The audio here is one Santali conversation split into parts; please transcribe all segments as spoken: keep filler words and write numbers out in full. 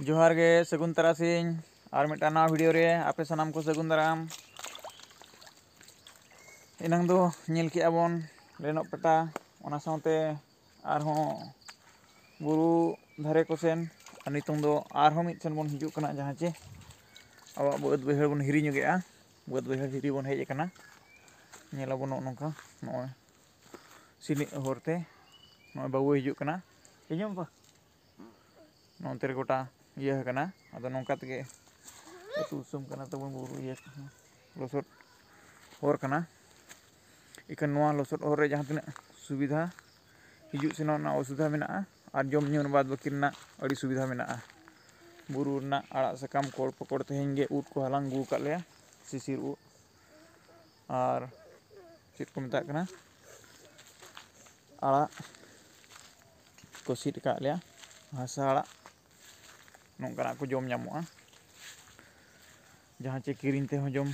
ᱡᱚᱦᱟᱨ ᱜᱮ, ᱥᱟᱹᱜᱩᱱ ᱛᱟᱨᱟᱥᱤᱧ᱾ ᱟᱨ ᱢᱤᱫᱴᱟᱝ ᱱᱟᱣᱟ ᱵᱷᱤᱰᱤᱭᱳ ᱨᱮ ᱟᱯᱮ ᱥᱟᱱᱟᱢ ᱠᱚ ᱥᱟᱹᱜᱩᱱ ᱫᱟᱨᱟᱢ᱾ ᱮᱱᱟᱝ ᱫᱚ ᱧᱮᱞ ᱠᱮᱜᱼᱟ ᱵᱚᱱ ᱞᱮᱱᱚᱜ ᱯᱟᱴᱟ, ᱚᱱᱟ ᱥᱟᱶᱛᱮ ᱟᱨᱦᱚᱸ ᱵᱩᱨᱩ ᱫᱷᱟᱨᱮ ᱠᱚᱥᱮᱱ, ᱟᱨ ᱱᱤᱛᱚᱝ ᱫᱚ ᱟᱨᱦᱚᱸ ᱢᱤᱫ ᱥᱮᱱ ᱵᱚᱱ ᱦᱤᱡᱩᱜ ᱠᱟᱱᱟ, ᱡᱟᱦᱟᱸ ᱪᱮ ᱟᱵᱚᱣᱟᱜ ᱵᱟᱹᱫᱽ ᱵᱟᱹᱭᱦᱟᱹᱲ ᱵᱚᱱ ᱦᱤᱨᱤ ᱧᱚᱜᱮᱜᱼᱟ᱾ ᱵᱟᱹᱫᱽ ᱵᱟᱹᱭᱦᱟᱹᱲ ᱦᱤᱨᱤ ᱵᱚᱱ ᱦᱮᱡ ᱟᱠᱟᱱᱟ᱾ ᱧᱮᱞ ᱟᱵᱚᱱ ᱱᱚᱜᱼᱚ ᱱᱚᱝᱠᱟ, ᱱᱚᱜᱼᱚᱭ ᱥᱤᱱᱤᱡ ᱦᱚᱨᱛᱮ ᱱᱚᱜᱼᱚᱭ ᱵᱟᱹᱵᱩᱭ ᱦᱤᱡᱩᱜ ᱠᱟᱱᱟ᱾ ᱤᱧ ᱦᱚᱸ ᱵᱟ-, ᱱᱚᱱᱛᱮ ᱨᱮ ᱜᱚᱴᱟ ᱤᱭᱟᱹ ᱟᱠᱟᱱᱟ᱾ ᱟᱫᱚ ᱱᱚᱝᱠᱟ ᱛᱮᱜᱮ ᱟᱹᱛᱩ ᱫᱤᱥᱚᱢ ᱠᱟᱱᱟ ᱛᱟᱵᱚᱱ, ᱵᱩᱨᱩ ᱤᱭᱟᱹ ᱠᱚᱦᱚᱸ ᱞᱚᱥᱚᱫ ᱦᱚᱨ ᱠᱟᱱᱟ᱾ ᱤᱠᱷᱟᱹᱱ ᱱᱚᱣᱟ ᱞᱚᱥᱚᱫ ᱦᱚᱨ ᱨᱮ ᱡᱟᱦᱟᱸ ᱛᱤᱱᱟᱹᱜ ᱥᱩᱵᱤᱫᱷᱟ, ᱦᱤᱡᱩᱜ ᱥᱮᱱᱚᱜ ᱨᱮᱱᱟᱜ ᱚᱥᱩᱵᱤᱫᱷᱟ ᱢᱮᱱᱟᱜᱼᱟ, ᱟᱨ ᱡᱚᱢ ᱧᱩ ᱵᱟᱫ ᱵᱟᱹᱠᱤ ᱨᱮᱱᱟᱜ ᱟᱹᱰᱤ ᱥᱩᱵᱤᱫᱷᱟ ᱢᱮᱱᱟᱜᱼᱟ᱾ ᱵᱩᱨᱩ ᱨᱮᱱᱟᱜ ᱟᱲᱟᱜ ᱥᱟᱠᱟᱢ, ᱠᱚᱲ ᱯᱚᱠᱚᱲ, ᱛᱮᱦᱮᱧ ᱜᱮ ᱩᱫ ᱠᱚ ᱦᱟᱞᱟᱝ ᱟᱹᱜᱩ ᱟᱠᱟᱫ ᱞᱮᱭᱟ, ᱥᱤᱥᱤᱨ ᱩᱫ, ᱟᱨ ᱪᱮᱫ ᱠᱚ ᱢᱮᱛᱟᱜ ᱠᱟᱱᱟ, ᱟᱲᱟᱜ ᱠᱚ ᱥᱤᱫ ᱟᱠᱟᱫ ᱞᱮᱭᱟ, ᱦᱟᱥᱟ ᱟᱲᱟᱜ, ᱱᱚᱝᱠᱟᱱᱟᱜ ᱠᱚ ᱡᱚᱢ ᱧᱟᱢᱚᱜᱼᱟ, ᱡᱟᱦᱟᱸ ᱪᱮ ᱠᱤᱨᱤᱧ ᱛᱮᱦᱚᱸ ᱡᱚᱢ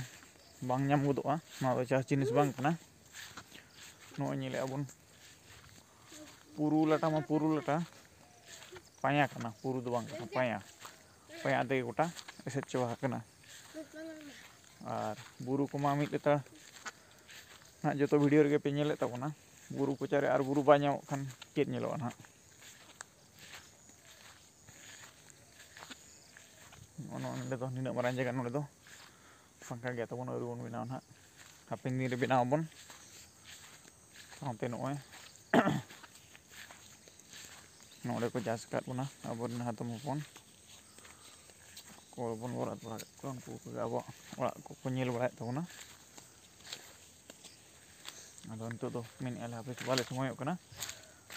ᱵᱟᱝ ᱧᱟᱢ ᱜᱚᱫᱚᱜᱼᱟ᱾ ᱱᱚᱣᱟ ᱫᱚ ᱪᱟᱥ ᱡᱤᱱᱤᱥ ᱵᱟᱝ ᱠᱟᱱᱟ᱾ ᱱᱚᱜᱼᱚᱭ ᱧᱮᱞᱮᱫᱼᱟ ᱵᱚᱱ, ᱯᱩᱨᱩ ᱞᱟᱴᱟ ᱢᱟ ᱯᱩᱨᱩ ᱞᱟᱴᱟ, ᱯᱟᱭᱟ ᱠᱟᱱᱟ, ᱯᱩᱨᱩ ᱫᱚ ᱵᱟᱝ ᱠᱟᱱᱟ, ᱯᱟᱭᱟ᱾ ᱯᱟᱭᱟ ᱛᱮᱜᱮ ᱜᱚᱴᱟ ᱮᱥᱮᱫ ᱪᱟᱵᱟ ᱟᱠᱟᱱᱟ᱾ ᱟᱨ ᱵᱩᱨᱩ ᱠᱚᱢᱟ ᱢᱤᱫ ᱞᱮᱛᱟᱲ ᱱᱟᱦᱟᱜ ᱡᱚᱛᱚ ᱵᱷᱤᱰᱤᱭᱳ ᱨᱮᱜᱮ ᱯᱮ ᱧᱮᱞᱮᱫ ᱛᱟᱵᱚᱱᱟ᱾ ᱵᱩᱨᱩ ᱠᱚᱪᱟᱨᱮ ᱟᱨ ᱵᱩᱨᱩ ᱵᱟᱭ ᱧᱟᱢᱚᱜ ᱠᱷᱟᱱ ᱪᱮᱫ ᱧᱮᱞᱚᱜᱼᱟ ᱱᱟᱦᱟᱜ? ᱱᱚᱜᱼᱚ ᱱᱚᱣᱟ ᱱᱚᱰᱮ ᱫᱚ ᱱᱤᱱᱟᱹᱜ ᱢᱟᱨᱟᱝ ᱡᱟᱭᱜᱟ, ᱱᱚᱰᱮ ᱫᱚ ᱯᱷᱟᱸᱠᱟ ᱜᱮᱭᱟ ᱛᱟᱵᱚᱱ, ᱟᱹᱣᱨᱤ ᱵᱚᱱ ᱵᱮᱱᱟᱣᱟ ᱱᱟᱦᱟᱜ, ᱦᱟᱯᱮᱱ ᱫᱤᱱ ᱨᱮ ᱵᱮᱱᱟᱣ ᱟᱵᱚᱱ᱾ ᱥᱟᱶᱛᱮ ᱱᱚᱜᱼᱚᱭ ᱱᱚᱰᱮ ᱠᱚ ᱪᱟᱥ ᱟᱠᱟᱫ ᱵᱚᱱᱟ ᱟᱵᱚᱨᱮᱱ ᱦᱟᱛᱚᱢ ᱦᱚᱯᱚᱱ ᱠᱚ, ᱵᱚᱱ ᱵᱚᱨᱟᱫ ᱵᱟᱲᱟ ᱠᱟᱜ ᱠᱚᱣᱟ, ᱩᱱᱠᱩ ᱠᱚᱜᱮ ᱟᱵᱚᱣᱟᱜ ᱚᱲᱟᱜ ᱠᱚᱠᱚ ᱧᱮᱞ ᱵᱟᱲᱟᱭᱮᱫ ᱛᱟᱵᱚᱱᱟ᱾ ᱟᱫᱚ ᱱᱤᱛᱚᱜ ᱫᱚ ᱢᱮᱱᱮᱫᱼᱟ ᱞᱮ ᱦᱟᱯᱮ ᱵᱟᱞᱮ ᱥᱚᱢᱚᱭᱚᱜ ᱠᱟᱱᱟ,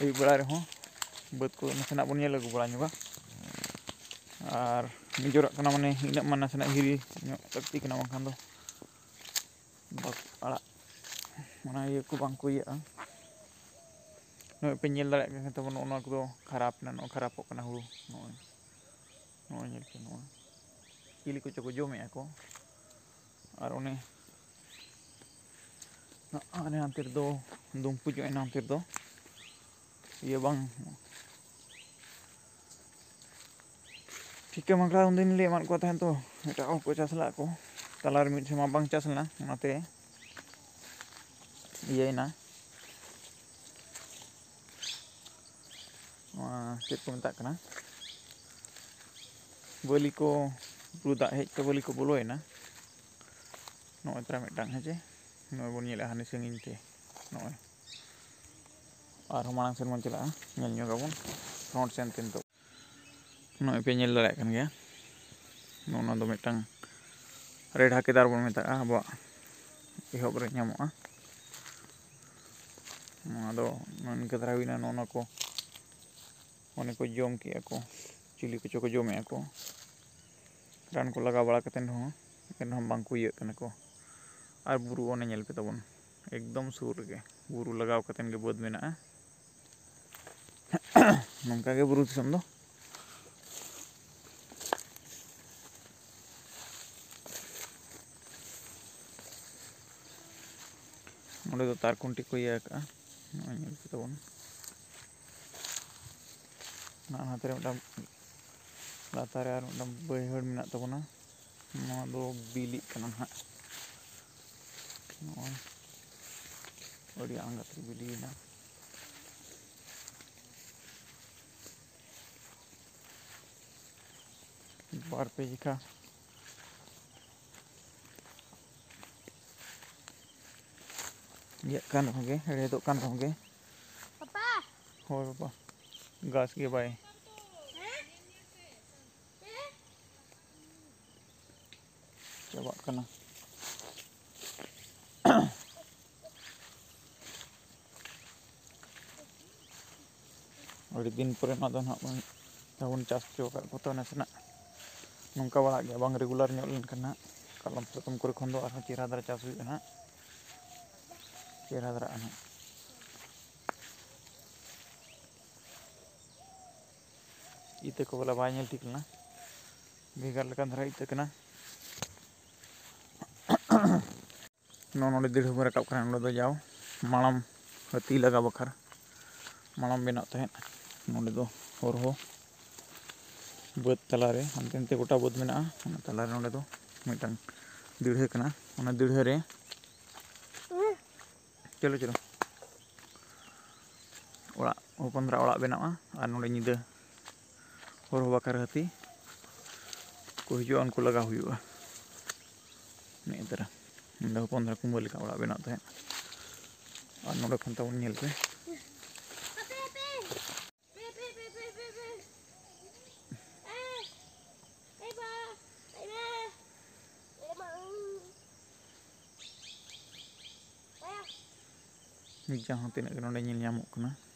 ᱟᱹᱭᱩᱵ ᱵᱮᱲᱟ ᱨᱮᱦᱚᱸ ᱵᱟᱹᱫᱽ ᱠᱚ ᱱᱟᱥᱮᱱᱟᱜ ᱵᱚᱱ ᱧᱮᱞ ᱟᱹᱜᱩ ᱵᱟᱲᱟ ᱧᱚᱜᱟ᱾ ᱟᱨ ᱱᱤᱡᱮᱨᱟᱜ ᱠᱟᱱᱟ, ᱢᱟᱱᱮ ᱤᱱᱟᱹᱜ ᱢᱟ ᱱᱟᱥᱮᱱᱟᱜ ᱦᱤᱨᱤ ᱧᱚᱜ ᱞᱟᱹᱠᱛᱤ ᱠᱟᱱᱟ, ᱵᱟᱝᱠᱷᱟᱱ ᱫᱚ ᱵᱟᱠ-, ᱟᱲᱟᱜ ᱚᱱᱟ ᱤᱭᱟᱹ ᱠᱚ ᱵᱟᱝ ᱠᱚ ᱤᱭᱟᱹᱜᱼᱟ᱾ ᱱᱚᱜᱼᱚᱭ ᱯᱮ ᱧᱮᱞ ᱫᱟᱲᱮᱭᱟᱜ ᱠᱟᱱ ᱛᱟᱵᱚᱱᱟ, ᱱᱚᱜᱼᱚ ᱱᱚᱣᱟ ᱠᱚᱫᱚ ᱠᱷᱟᱨᱟᱯ ᱮᱱᱟ, ᱱᱚᱜᱼᱚᱭ ᱠᱷᱟᱨᱟᱯᱚᱜ ᱠᱟᱱᱟ ᱦᱩᱲᱩ᱾ ᱱᱚᱜᱼᱚᱭ, ᱱᱚᱜᱼᱚᱭ ᱧᱮᱞ ᱯᱮ, ᱱᱚᱣᱟ ᱪᱤᱞᱤ ᱠᱚᱪᱚ ᱠᱚ ᱡᱚᱢᱮᱫᱼᱟ ᱠᱚ᱾ ᱟᱨ ᱚᱱᱮ ᱦᱟᱱᱮ ᱦᱟᱱᱛᱮ ᱨᱮᱫᱚ ᱫᱩᱢᱯᱩᱡᱚᱜ ᱮᱱᱟ, ᱦᱟᱱᱛᱮ ᱨᱮᱫᱚ ᱤᱭᱟᱹ ᱵᱟᱝ, ᱴᱷᱤᱠᱟᱹ ᱢᱟᱠᱲᱟ ᱩᱱᱫᱤᱱ ᱞᱮ ᱮᱢᱟᱫ ᱠᱚ ᱛᱟᱦᱮᱸᱫ, ᱛᱚ ᱮᱴᱟᱜ ᱦᱚᱲ ᱠᱚ ᱪᱟᱥ ᱞᱮᱫ ᱠᱚ, ᱛᱟᱞᱟᱨᱮ ᱢᱤᱫ ᱥᱮᱨᱢᱟ ᱵᱟᱝ ᱪᱟᱥ ᱞᱮᱱᱟ, ᱚᱱᱟᱛᱮ ᱤᱭᱟᱹᱭᱮᱱᱟ᱾ ᱱᱚᱣᱟ ᱪᱮᱫ ᱠᱚ ᱢᱮᱛᱟᱜ ᱠᱟᱱᱟ, ᱵᱟᱹᱞᱤ ᱠᱚ, ᱵᱩᱨᱩ ᱫᱟᱜ ᱦᱮᱡ ᱛᱮ ᱵᱟᱹᱞᱤ ᱠᱚ ᱵᱚᱞᱚᱭᱮᱱᱟ᱾ ᱱᱚᱜᱼᱚᱭ ᱛᱟᱨᱟ ᱢᱤᱫᱴᱟᱝ, ᱦᱮᱸ ᱪᱮ, ᱱᱚᱜᱼᱚᱭ ᱵᱚᱱ ᱧᱮᱞᱮᱫᱼᱟ ᱦᱟᱱᱮ ᱥᱟᱺᱜᱤᱧ ᱛᱮ᱾ ᱱᱚᱜᱼᱚᱭ ᱟᱨᱦᱚᱸ ᱢᱟᱲᱟᱝ ᱥᱮᱱ ᱵᱚᱱ ᱪᱟᱞᱟᱜᱼᱟ, ᱧᱮᱞ ᱧᱚᱜ ᱟᱵᱚᱱ ᱯᱷᱨᱚᱱᱴ ᱥᱮᱱ ᱛᱮ ᱱᱤᱛᱚᱜ᱾ ᱱᱚᱜᱼᱚᱭ ᱯᱮ ᱧᱮᱞ ᱫᱟᱲᱮᱭᱟᱜ ᱠᱟᱱ ᱜᱮᱭᱟ, ᱱᱚᱜᱼᱚ ᱱᱚᱣᱟ ᱫᱚ ᱢᱤᱫᱴᱟᱝ ᱨᱮᱰ ᱦᱟᱹᱠᱮᱫᱟᱨ ᱵᱚᱱ ᱢᱮᱛᱟᱜᱼᱟ, ᱟᱵᱚᱣᱟᱜ ᱮᱦᱚᱵ ᱨᱮ ᱧᱟᱢᱚᱜᱼᱟ᱾ ᱱᱚᱣᱟ ᱫᱚ ᱱᱚᱜᱼᱚ ᱱᱤᱝᱠᱟᱹ ᱫᱷᱟᱨᱟ ᱦᱩᱭᱱᱟ, ᱱᱚᱜᱼᱚ ᱱᱚᱣᱟ ᱠᱚ ᱚᱱᱮ ᱠᱚ ᱡᱚᱢ ᱠᱮᱜᱼᱟ ᱠᱚ, ᱪᱤᱞᱤ ᱠᱚᱪᱚ ᱠᱚ ᱡᱚᱢᱮᱜᱼᱟ ᱠᱚ᱾ ᱨᱟᱱ ᱠᱚ ᱞᱟᱜᱟᱣ ᱵᱟᱲᱟ ᱠᱟᱛᱮ ᱨᱮᱦᱚᱸ, ᱮᱱᱨᱮᱦᱚᱸ ᱵᱟᱝ ᱠᱚ ᱤᱭᱟᱹᱜ ᱠᱟᱱᱟ ᱠᱚ᱾ ᱟᱨ ᱵᱩᱨᱩ ᱚᱱᱮ ᱧᱮᱞ ᱯᱮ ᱛᱟᱵᱚᱱ, ᱮᱠᱫᱚᱢ ᱥᱩᱨ ᱨᱮᱜᱮ ᱵᱩᱨᱩ ᱞᱟᱜᱟᱣ ᱠᱟᱛᱮ ᱜᱮ ᱵᱟᱹᱫᱽ ᱢᱮᱱᱟᱜᱼᱟ᱾ ᱱᱚᱝᱠᱟ ᱜᱮ ᱵᱩᱨᱩ ᱫᱤᱥᱚᱢ ᱫᱚ᱾ ᱚᱸᱰᱮ ᱫᱚ ᱛᱟᱨ ᱠᱷᱩᱱᱴᱤ ᱠᱚ ᱤᱭᱟᱹ ᱟᱠᱟᱜᱼᱟ, ᱱᱚᱜᱼᱚᱭ ᱧᱮᱞ ᱯᱮ ᱛᱟᱵᱚᱱ᱾ ᱱᱚᱣᱟ ᱦᱟᱱᱛᱮ ᱨᱮ ᱢᱤᱫᱴᱟᱝ, ᱞᱟᱛᱟᱨ ᱨᱮ ᱟᱨ ᱢᱤᱫᱴᱟᱝ ᱵᱟᱹᱭᱦᱟᱹᱲ ᱢᱮᱱᱟᱜ ᱛᱟᱵᱚᱱᱟ᱾ ᱱᱚᱣᱟ ᱫᱚ ᱵᱤᱞᱤᱜ ᱠᱟᱱᱟ ᱱᱟᱦᱟᱜ᱾ ᱱᱚᱜᱼᱚᱭ ᱟᱹᱰᱤ ᱟᱬᱜᱟᱛ ᱨᱮ ᱵᱤᱞᱤᱭᱮᱱᱟ᱾ ᱵᱟᱨ ᱯᱮ ᱡᱮᱠᱷᱟ ᱤᱭᱟᱹᱜ ᱠᱟᱱ ᱨᱮᱦᱚᱸ ᱜᱮ, ᱦᱮᱲᱦᱮᱫᱚᱜ ᱠᱟᱱ ᱨᱮᱦᱚᱸ ᱜᱮ᱾ ᱯᱟᱯᱟ! ᱦᱳᱭ ᱵᱟᱵᱟ, ᱜᱷᱟᱥ ᱜᱮ ᱵᱟᱭ ᱦᱮᱸ? ᱪᱟᱵᱟᱜ ᱠᱟᱱᱟ᱾ ᱟᱹᱰᱤ ᱫᱤᱱ ᱯᱚᱨᱮ ᱱᱚᱣᱟ ᱫᱚ ᱱᱟᱦᱟᱜ ᱵᱚᱱ, ᱡᱟᱦᱟᱸ ᱵᱚᱱ ᱪᱟᱥ ᱦᱚᱪᱚ ᱟᱠᱟᱫ ᱠᱚ, ᱛᱚ ᱱᱟᱥᱮᱱᱟᱜ ᱱᱚᱝᱠᱟ ᱵᱟᱲᱟᱜ ᱜᱮᱭᱟ, ᱵᱟᱝ ᱨᱮᱜᱩᱞᱟᱨ ᱧᱚᱜ ᱞᱮᱱᱠᱷᱟᱱ ᱱᱟᱦᱟᱜ ᱠᱟᱞᱚᱢ ᱥᱟᱛᱚᱢ ᱠᱚᱨᱮ ᱠᱷᱚᱱ ᱫᱚ ᱟᱨᱦᱚᱸ ᱪᱮᱦᱨᱟ ᱫᱷᱟᱨᱟ ᱪᱟᱥ ᱦᱩᱭᱩᱜᱼᱟ ᱱᱟᱦᱟᱜ, ᱪᱮᱦᱨᱟ ᱫᱷᱟᱨᱟᱜᱼᱟ ᱱᱟᱦᱟᱜ᱾ ᱤᱛᱟᱹ ᱠᱚ ᱵᱚᱞᱮ ᱵᱟᱭ ᱧᱮᱞ ᱴᱷᱤᱠ ᱞᱮᱱᱟ, ᱵᱷᱮᱜᱟᱨ ᱞᱮᱠᱟᱱ ᱫᱷᱟᱨᱟ ᱤᱛᱟᱹ ᱠᱟᱱᱟ᱾ ᱱᱚᱜᱼᱚ ᱱᱚᱰᱮ ᱫᱤᱲᱦᱟᱹ ᱵᱚᱱ ᱨᱟᱠᱟᱵ ᱠᱟᱱᱟ, ᱱᱚᱰᱮ ᱫᱚ ᱡᱟᱣ ᱢᱟᱲᱟᱝ ᱦᱟᱹᱛᱤ ᱞᱟᱜᱟ ᱵᱟᱠᱷᱨᱟ ᱢᱟᱲᱟᱝ ᱵᱮᱱᱟᱜ ᱛᱟᱦᱮᱸᱫ᱾ ᱱᱚᱰᱮ ᱫᱚ ᱦᱚᱨᱦᱚ, ᱵᱟᱹᱫᱽ ᱛᱟᱞᱟᱨᱮ, ᱦᱟᱱᱛᱮ ᱱᱟᱛᱮ ᱜᱚᱴᱟ ᱵᱟᱹᱫᱽ ᱢᱮᱱᱟᱜᱼᱟ᱾ ᱚᱱᱟ ᱛᱟᱞᱟᱨᱮ ᱱᱚᱰᱮ ᱫᱚ ᱢᱤᱫᱴᱟᱝ ᱫᱤᱲᱦᱟᱹ ᱠᱟᱱᱟ᱾ ᱚᱱᱟ ᱫᱤᱲᱦᱟᱹ ᱨᱮ, ᱪᱚᱞᱚ, ᱪᱚᱞᱚ, ᱚᱲᱟᱜ, ᱦᱚᱯᱚᱱ ᱫᱷᱟᱨᱟ ᱚᱲᱟᱜ ᱵᱮᱱᱟᱜᱼᱟ᱾ ᱟᱨ ᱱᱚᱰᱮ ᱧᱤᱫᱟᱹ ᱦᱚᱨᱦᱚ ᱵᱟᱠᱷᱨᱟ ᱦᱟᱹᱛᱤ ᱠᱚ ᱦᱤᱡᱩᱜᱼᱟ, ᱩᱱᱠᱩ ᱞᱟᱜᱟ ᱦᱩᱭᱩᱜᱼᱟ᱾ ᱱᱤᱭᱟᱹ ᱫᱷᱟᱨᱟ ᱱᱚᱰᱮ ᱦᱚᱯᱚᱱ ᱫᱷᱟᱨᱟ ᱠᱩᱢᱵᱟᱹ ᱞᱮᱠᱟ ᱚᱲᱟᱜ ᱵᱮᱱᱟᱜ ᱛᱟᱦᱮᱸᱫ᱾ ᱟᱨ ᱱᱚᱰᱮ ᱠᱷᱚᱱ ᱛᱟᱵᱚᱱ ᱧᱮᱞ ᱯᱮ᱾ ᱡᱟᱦᱟᱸ ᱛᱤᱱᱟᱹᱜ ᱜᱮ ᱱᱚᱰᱮ ᱧᱮᱞ ᱧᱟᱢᱚᱜ ᱠᱟᱱᱟ,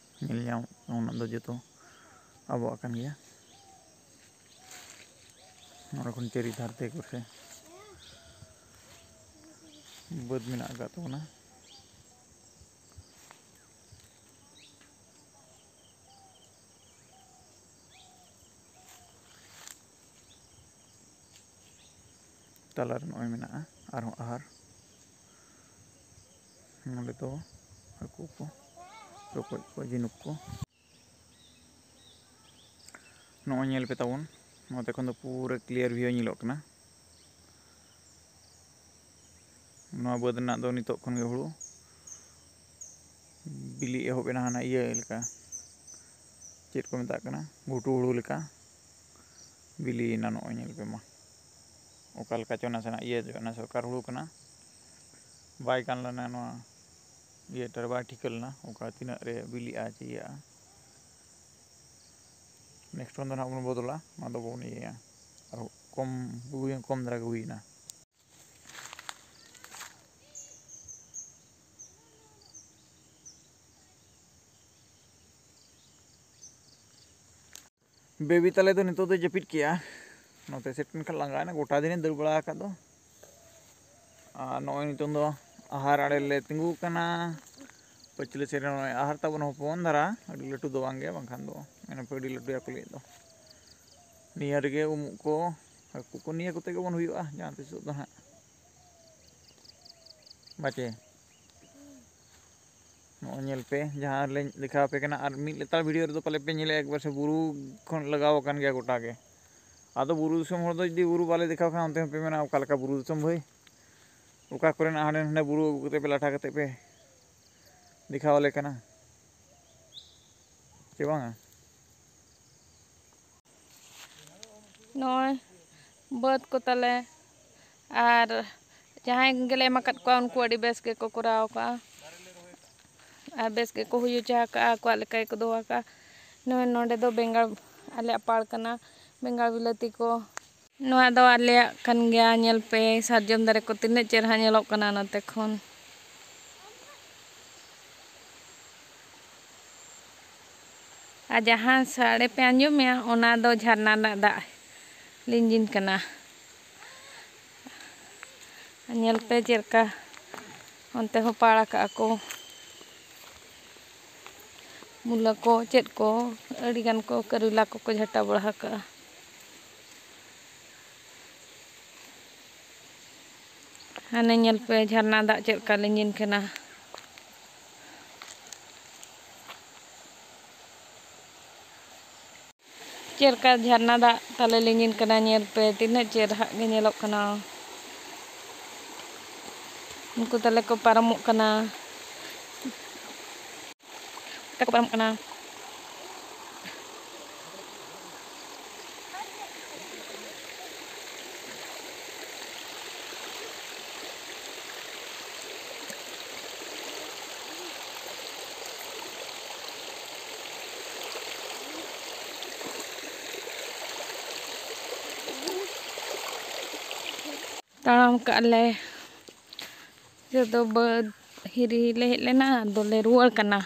ᱧᱮᱞ ᱧᱟᱢᱚᱜ ᱠᱟᱱᱟ, ᱚᱱᱟ ᱫᱚ ᱡᱚᱛᱚ ᱟᱵᱚᱣᱟᱜ ᱠᱟᱱ ᱜᱮᱭᱟ᱾ ᱱᱚᱰᱮ ᱠᱷᱚᱱ ᱪᱟᱹᱨᱤ ᱫᱷᱟᱨ ᱛᱮ ᱜᱚᱴᱟ ᱵᱟᱹᱫᱽ ᱢᱮᱱᱟᱜ ᱟᱠᱟᱫ ᱛᱟᱵᱚᱱᱟ᱾ ᱛᱟᱞᱟᱨᱮ ᱱᱚᱜᱼᱚᱭ ᱢᱮᱱᱟᱜᱼᱟ ᱟᱨᱦᱚᱸ ᱟᱦᱟᱨ᱾ ᱱᱚᱰᱮ ᱫᱚ ᱦᱟᱹᱠᱩ ᱠᱚ, ᱨᱚᱠᱚᱡ ᱠᱚ, ᱡᱷᱤᱱᱩᱠ ᱠᱚ᱾ ᱱᱚᱜᱼᱚᱭ ᱧᱮᱞ ᱯᱮ ᱛᱟᱵᱚᱱ, ᱱᱚᱛᱮ ᱠᱷᱚᱱ ᱫᱚ ᱯᱩᱨᱟᱹ clear view ᱧᱮᱞᱚᱜ ᱠᱟᱱᱟ᱾ ᱱᱚᱣᱟ ᱵᱟᱹᱫᱽ ᱨᱮᱱᱟᱜ ᱫᱚ ᱱᱤᱛᱚᱜ ᱠᱷᱚᱱ ᱜᱮ ᱦᱩᱲᱩ ᱵᱤᱞᱤ ᱮᱦᱚᱵ ᱮᱱᱟ, ᱦᱟᱱᱟ ᱤᱭᱟᱹ ᱞᱮᱠᱟ, ᱪᱮᱫ ᱠᱚ ᱢᱮᱛᱟᱜ ᱠᱟᱱᱟ, ᱜᱷᱩᱴᱩ ᱦᱩᱲᱩ ᱞᱮᱠᱟ ᱵᱤᱞᱤᱭᱮᱱᱟ᱾ ᱱᱚᱜᱼᱚᱭ ᱧᱮᱞ ᱯᱮ ᱢᱟ, ᱚᱠᱟ ᱞᱮᱠᱟ ᱪᱚ ᱱᱟᱥᱮᱱᱟᱜ ᱤᱭᱟᱹ ᱧᱚᱜ ᱮᱱᱟ, ᱥᱚᱨᱠᱟᱨ ᱦᱩᱲᱩ ᱠᱟᱱᱟ, ᱵᱟᱭ ᱜᱟᱱ ᱞᱮᱱᱟ ᱱᱚᱣᱟ ᱤᱭᱟᱹ ᱴᱟᱨ ᱵᱟᱭ ᱴᱷᱤᱠᱟᱹ ᱞᱮᱱᱟ ᱚᱠᱟ ᱛᱤᱱᱟᱹᱜ ᱨᱮ ᱵᱤᱞᱤᱜᱼᱟ ᱪᱮ ᱤᱭᱟᱹᱜᱼᱟ᱾ Next one ᱫᱚ ᱱᱟᱦᱟᱜ ᱵᱚᱱ ᱵᱚᱫᱚᱞᱟ, ᱚᱱᱟ ᱫᱚ ᱵᱚᱱ ᱤᱭᱟᱹᱭᱟ, ᱟᱨ ᱠᱚᱢ, ᱦᱩᱭ, ᱠᱚᱢ ᱫᱷᱟᱨᱟ ᱜᱮ ᱦᱩᱭᱱᱟ᱾ ᱵᱮᱵᱤ ᱛᱟᱞᱮ ᱫᱚ ᱱᱤᱛᱚᱜ ᱫᱚ ᱡᱟᱹᱯᱤᱫ ᱠᱮᱜᱼᱟ, ᱱᱚᱛᱮ ᱥᱮᱴ ᱞᱮᱱᱠᱷᱟᱱ ᱞᱟᱸᱜᱟᱭᱮᱱᱟ, ᱜᱚᱴᱟ ᱫᱤᱱᱮ ᱫᱟᱹᱲ ᱵᱟᱲᱟ ᱟᱠᱟᱫ ᱫᱚ᱾ ᱟᱨ ᱱᱚᱜᱼᱚᱭ ᱱᱤᱛᱚᱝ ᱫᱚ ᱟᱦᱟᱨ ᱟᱲᱮ ᱞᱮ ᱛᱤᱸᱜᱩ ᱟᱠᱟᱱᱟ᱾ ᱯᱟᱹᱪᱷᱞᱟᱹ ᱥᱮᱫ ᱨᱮ ᱱᱚᱜᱼᱚᱭ ᱟᱦᱟᱨ ᱛᱟᱵᱚᱱ ᱦᱚᱯᱚᱱ ᱫᱷᱟᱨᱟ, ᱟᱹᱰᱤ ᱞᱟᱹᱴᱩ ᱫᱚ ᱵᱟᱝ ᱜᱮ, ᱵᱟᱝᱠᱷᱟᱱ ᱫᱚ ᱢᱮᱱᱟ ᱯᱮ ᱟᱹᱰᱤ ᱞᱟᱹᱴᱩᱭᱟ ᱠᱚ ᱞᱟᱹᱭᱮᱫ ᱫᱚ᱾ ᱱᱤᱭᱟᱹ ᱨᱮᱜᱮ ᱩᱢᱩᱜ ᱠᱚ, ᱦᱟᱹᱠᱩ ᱠᱚ ᱱᱤᱭᱟᱹ ᱠᱚᱛᱮ ᱜᱮᱵᱚᱱ ᱦᱩᱭᱩᱜᱼᱟ ᱡᱟᱦᱟᱸ ᱛᱤᱥᱚᱜ ᱫᱚ ᱦᱟᱸᱜ᱾ ᱵᱟᱪᱮ? ᱱᱚᱜᱼᱚᱭ ᱧᱮᱞ ᱯᱮ, ᱡᱟᱦᱟᱸ ᱞᱤᱧ ᱫᱮᱠᱷᱟᱣ ᱟᱯᱮ ᱠᱟᱱᱟ, ᱟᱨ ᱢᱤᱫ ᱞᱮᱛᱟᱲ video ᱨᱮᱫᱚ ᱯᱟᱞᱮ ᱯᱮ ᱧᱮᱞᱮᱫᱼᱟ, ᱮᱠᱵᱟᱨ ᱥᱮ ᱵᱩᱨᱩ ᱠᱷᱚᱱ ᱞᱟᱜᱟᱣ ᱟᱠᱟᱱ ᱜᱮᱭᱟ ᱜᱚᱴᱟ ᱜᱮ᱾ ᱟᱫᱚ ᱵᱩᱨᱩ ᱫᱤᱥᱚᱢ ᱦᱚᱲ ᱫᱚ ᱡᱩᱫᱤ ᱵᱩᱨᱩ ᱵᱟᱞᱮ ᱫᱮᱠᱷᱟᱣ ᱠᱷᱟᱱ, ᱚᱱᱛᱮ ᱦᱚᱸᱯᱮ ᱢᱮᱱᱟ, "ᱚᱠᱟ ᱞᱮᱠᱟ ᱵᱩᱨᱩ ᱫᱤᱥᱚᱢ ᱵᱷᱟᱹᱭ? ᱚᱠᱟ ᱠᱚᱨᱮᱱᱟᱜ ᱦᱟᱸᱰᱮ ᱱᱟᱸᱰᱮ ᱵᱩᱨᱩ ᱟᱹᱜᱩ ᱠᱟᱛᱮ ᱯᱮ ᱞᱟᱴᱷᱟ ᱠᱟᱛᱮ ᱯᱮ ᱫᱮᱠᱷᱟᱣ ᱟᱞᱮ ᱠᱟᱱᱟ?" ᱪᱮ ᱵᱟᱝᱟ? ᱱᱚᱜᱼᱚᱭ ᱵᱟᱹᱫᱽ ᱠᱚ ᱛᱟᱞᱮ, ᱟᱨ ᱡᱟᱦᱟᱸᱭ ᱜᱮᱞᱮ ᱮᱢ ᱟᱠᱟᱫ ᱠᱚᱣᱟ, ᱩᱱᱠᱩ ᱟᱹᱰᱤ ᱵᱮᱥ ᱜᱮᱠᱚ ᱠᱚᱨᱟᱣ ᱟᱠᱟᱫᱼᱟ ᱟᱨ ᱵᱮᱥ ᱜᱮᱠᱚ ᱦᱩᱭ ᱦᱚᱪᱚ ᱟᱠᱟᱫᱼᱟ, ᱟᱠᱚᱣᱟᱜ ᱞᱮᱠᱟ ᱜᱮᱠᱚ ᱫᱚᱦᱚ ᱟᱠᱟᱫᱼᱟ᱾ ᱱᱚᱜᱼᱚᱭ ᱱᱚᱸᱰᱮ ᱫᱚ ᱵᱮᱸᱜᱟᱲ ᱟᱞᱮᱭᱟᱜ ᱯᱟᱲ ᱠᱟᱱᱟ, ᱵᱮᱸᱜᱟᱲ ᱵᱤᱞᱟᱹᱛᱤ ᱠᱚ᱾ ᱱᱚᱣᱟ ᱫᱚ ᱟᱞᱮᱭᱟᱜ ᱠᱟᱱ ᱜᱮᱭᱟ᱾ ᱧᱮᱞ ᱯᱮ, ᱥᱟᱨᱡᱚᱢ ᱫᱟᱨᱮ ᱠᱚ ᱛᱤᱱᱟᱹᱜ ᱪᱮᱨᱦᱟ ᱧᱮᱞᱚᱜ ᱠᱟᱱᱟ ᱱᱚᱛᱮ ᱠᱷᱚᱱ᱾ ᱟᱨ ᱡᱟᱦᱟᱸ ᱥᱟᱰᱮ ᱯᱮ ᱟᱸᱡᱚᱢᱮᱜᱼᱟ, ᱚᱱᱟ ᱫᱚ ᱡᱷᱟᱨᱱᱟ ᱨᱮᱱᱟᱜ ᱫᱟᱜ ᱞᱤᱸᱡᱤᱱ ᱠᱟᱱᱟ᱾ ᱧᱮᱞ ᱯᱮ ᱪᱮᱫ ᱞᱮᱠᱟ ᱚᱱᱛᱮ ᱦᱚᱸ ᱯᱟᱲ ᱟᱠᱟᱜᱼᱟ ᱠᱚ᱾ ᱢᱩᱞᱟᱹ ᱠᱚ, ᱪᱮᱫ ᱠᱚ, ᱟᱹᱰᱤ ᱜᱟᱱ ᱠᱚ ᱠᱟᱨᱮᱞᱟ ᱠᱚᱠᱚ ᱡᱷᱟᱴᱟ ᱵᱟᱲᱟ ᱟᱠᱟᱜᱼᱟ᱾ ᱦᱟᱱᱮ ᱧᱮᱞ ᱯᱮ, ᱡᱷᱟᱨᱱᱟ ᱫᱟᱜ ᱪᱮᱫ ᱞᱮᱠᱟ ᱞᱤᱸᱡᱤᱱ ᱠᱟᱱᱟ᱾ ᱪᱮᱫ ᱞᱮᱠᱟ ᱡᱷᱟᱨᱱᱟ ᱫᱟᱜ ᱛᱟᱞᱮ ᱞᱤᱸᱡᱤᱱ ᱠᱟᱱᱟ, ᱧᱮᱞ ᱯᱮ, ᱛᱤᱱᱟᱹᱜ ᱪᱮᱨᱦᱟ ᱜᱮ ᱧᱮᱞᱚᱜ ᱠᱟᱱᱟ᱾ ᱩᱱᱠᱩ ᱛᱟᱞᱮ ᱠᱚ ᱯᱟᱨᱚᱢᱚᱜ ᱠᱟᱱᱟ᱾ ᱪᱮᱫ ᱞᱮᱠᱟ ᱠᱚ ᱯᱟᱨᱚᱢᱚᱜ ᱠᱟᱱᱟ᱾ ᱛᱟᱲᱟᱢ ᱠᱟᱜᱼᱟ ᱞᱮ, ᱱᱤᱛᱚᱜ ᱫᱚ ᱵᱟᱹᱫᱽ ᱦᱤᱨᱤ ᱞᱮ ᱦᱮᱡ ᱞᱮᱱᱟ, ᱟᱫᱚ ᱞᱮ ᱨᱩᱣᱟᱹᱲ ᱠᱟᱱᱟ᱾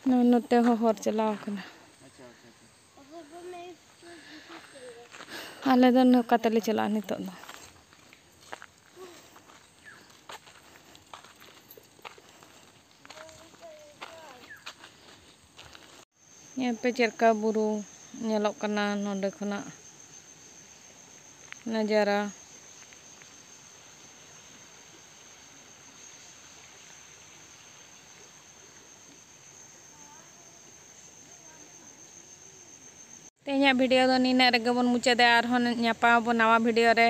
ᱱᱚᱜᱼᱚᱭ ᱱᱚᱛᱮ ᱦᱚᱸ ᱦᱚᱨ ᱪᱟᱞᱟᱣ ᱠᱟᱱᱟ᱾ ᱟᱞᱮ ᱫᱚ ᱱᱚᱝᱠᱟ ᱛᱮᱞᱮ ᱪᱟᱞᱟᱜᱼᱟ ᱱᱤᱛᱚᱜ ᱫᱚ᱾ ᱧᱮᱞ ᱯᱮ ᱪᱮᱫ ᱞᱮᱠᱟ ᱵᱩᱨᱩ ᱧᱮᱞᱚᱜ ᱠᱟᱱᱟ ᱱᱚᱸᱰᱮ ᱠᱷᱚᱱᱟᱜ ᱱᱟᱡᱟᱨᱟ᱾ ᱵᱷᱤᱰᱤᱭᱳ ᱫᱚ ᱱᱤᱱᱟᱹᱜ ᱨᱮᱜᱮ ᱵᱚᱱ ᱢᱩᱪᱟᱹᱫᱟ᱾ ᱟᱨᱦᱚᱸ ᱧᱟᱯᱟᱢ ᱟᱵᱚᱱ ᱱᱟᱣᱟ ᱵᱷᱤᱰᱤᱭᱳ ᱨᱮ᱾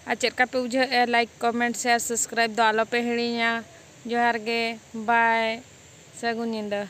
ᱟᱨ ᱪᱮᱫ ᱞᱮᱠᱟ ᱯᱮ ᱵᱩᱡᱷᱟᱹᱣᱮᱫᱼᱟ, ᱞᱟᱭᱤᱠ, ᱠᱚᱢᱮᱱᱴ, ᱥᱮᱭᱟᱨ, ᱥᱟᱵᱥᱠᱨᱟᱭᱤᱵ ᱫᱚ ᱟᱞᱚᱯᱮ ᱦᱤᱲᱤᱧᱟ᱾ ᱡᱚᱦᱟᱨ ᱜᱮ, ᱵᱟᱭ, ᱥᱟᱹᱜᱩᱱ ᱧᱤᱫᱟᱹ᱾